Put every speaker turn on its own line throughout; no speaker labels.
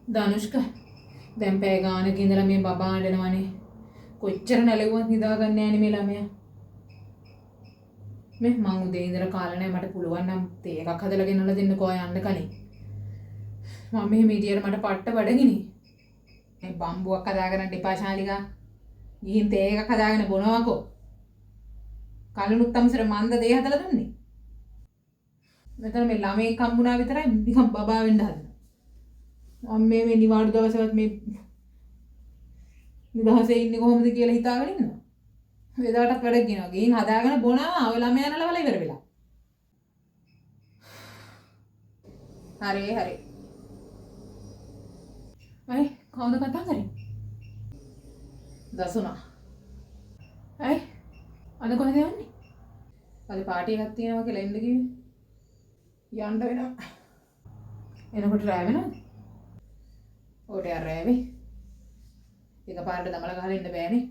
ධනුෂ්ක දැන් පැය ගානක ඉඳලා මේ බබා අඬනවනේ. කොච්චර නැලෙව්වත් නිදා ගන්න නෑනේ මේ ළමයා. මේ මං උදේ ඉඳලා කාලා නෑ, මට පුළුවන් නම් තේ එකක් හදලා ගෙනල්ලා දෙන්නකෝ ඔයා යන්න කලින්. මම මෙහෙම හිටියට මට පට්ට බඩගිනි. මේ බම්බුවක් හදාගන්න එපා ශාලිකා. ගිහින් තේ එකක් හදාගෙන බොනවකෝ. කලිනුත් තමසර මන්ද තේ හදලා දුන්නේ. මෙතන මේ ළමයෙක් හම්බුණා විතරයි නිකන් බබා වෙන්න හදනවා. මම මේ මේ නිවාඩු දවසවත් මේ නිදහසේ ඉන්නේ කොහොමද කියලා හිතාගෙන ඉන්නවා. එදාටත් වැඩක් ගෙනවා. ගිහින් හදාගෙන බොනවා, ඔය ළමයා නලවලා ඉවර වෙලා. හරි හරි. අයි කවුද කතා කරේ? දසුනා. අයි අද කොහෙද යන්නේ? අද පාටි එකක් තියෙනවා කියලා එන්න කිව්වේ. යන්න වෙනවා. එනකොට රෑ වෙනවද? ඔය ටික රෑ වෙයි. එකපාරට දමලා ගහලා ඉන්න බෑනේ.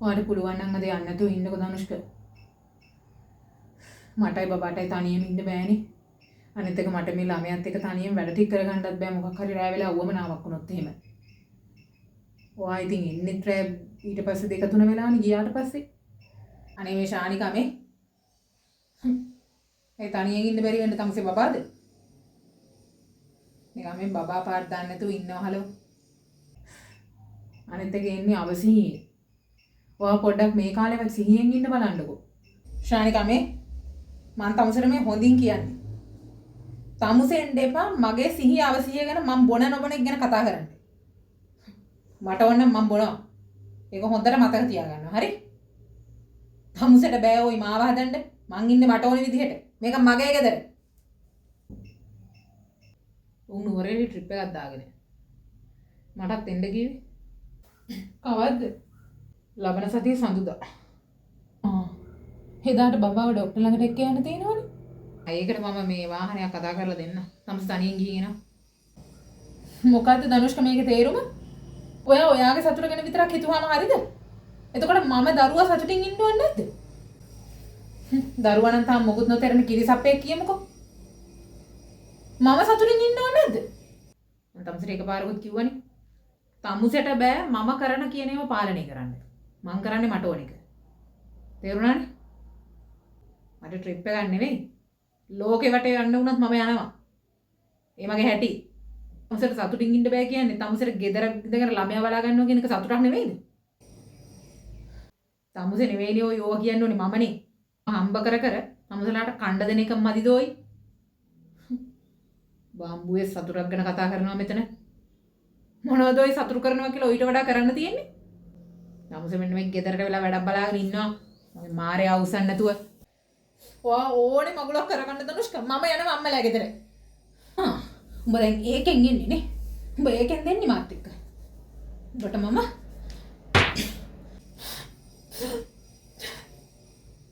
ඔයාට පුළුවන් නම් අද යන්න නැතුව ඉන්නකෝ ධනුෂ්ක. මටයි බබාටයි තනියම ඉන්න බෑනේ. අනිත් එක මට මේ ළමයාත් එක්ක තනියම වැඩ ටික කරගන්නත් බෑ, මොකක් හරි රෑ වෙලා උවමනාවක් වුණොත් එහෙම. ඔයා ඉතින් එන්නෙත් රෑ ඊට පස්සේ දෙක තුන වෙලානේ ගියාට පස්සේ. අනේ මේ ශානිකා මේ. ඒ තනියෙන් ඉන්න බැරි වෙන්න තමසේ බබාද? නිකන් මේ බබා පාට දාන්න නැතුව ඉන්නවා හලෝ. අනිත් එක එන්නේ අවසිහියේ. ඔයා පොඩ්ඩක් මේ කාලේවත් සිහියෙන් ඉන්න බලන්නකෝ. ශානිකා මේ මං තමුසෙට මේ හොඳින් කියන්නේ. තමුසෙ එන්න එපා මගේ සිහිය අවසිහිය ගැන මං බොන නොබොන එක ගැන කතා කරන්න. මට ඕන නම් මං බොනවා. ඒක හොඳට මතක තියාගන්න. හරි? තමුසෙට බෑ ඔයි මාව හදන්න. මං ඉන්නේ මට ඕන විදිහට. මේක මගේ ගෙදර. උන් නුවරඑළිය ට්‍රිප් එකක් දාගෙන. මටත් එන්න කිව්වේ. කවද්ද? ලබන සතියේ සඳුදා. ආ. එදාට බබාව ඩොක්ටර් ළඟට එක්ක යන්න තියෙනවනේ. ඒකට මම මේ වාහනයක් කතා කරලා දෙන්න. තමුස තනියෙන් ගිහින් එනවා. මොකද්ද ධනුෂ්ක මේකේ තේරුම? ඔයා ඔයාගේ සතුට ගැන විතරක් හිතුවාම හරිද? එතකොට මම දරුවා සතුටින් ඉන්න ඕනේ නැද්ද? දරුවා නම් තාම මොකුත් නොතේරෙන කිරිසප්පෙක් කියමුකෝ. මම සතුටින් ඉන්න ඕනේ නැද්ද? මම තමුසට එකපාරකුත් කිව්වනේ. තමුසට බෑ මම කරන කියන ඒවා පාලනය කරන්න. මං කරන්නේ මට ඕන එක. තේරුණානේ? මට ට්‍රිප් එකක් නෙවෙයි. ලෝකෙ වටේ යන්න වුණත් මම යනවා. ඒ මගේ හැටි. තමුසට සතුටින් ඉන්න බෑ කියන්නේ තමුසට ගෙදර ඉඳගෙන ළමයා බලා ගන්නවා කියන එක සතුටක් නෙවෙයිද? තමුසේ නෙවෙයිනේ ඔය ඕවා කියන්න ඕනේ මමනේ. හම්බ කර කර තමුසලාට කණ්ඩ දෙන එක මදිද ඔයි? බම්බුවේ සතුටක් ගැන කතා කරනවා මෙතන. මොනවද ඔය සතුටු කරනවා කියලා ඔయిత වඩා කරන්න තියෙන්නේ? තමුසේ මෙන්න මේ ගෙදරට වෙලා වැඩක් බලාගෙන ඉන්නවා. මගේ මාරයා අවසන් නැතුව. ඔයා ඕනේ මගුලක් කරගන්න ධනුෂ්ක. මම යනවා අම්මලා ගෙදර. හා උඹ දැන් ඒකෙන් එන්නේ නේ. උඹ ඒකෙන් දෙන්නේ මාත් එක්ක. උඹට මම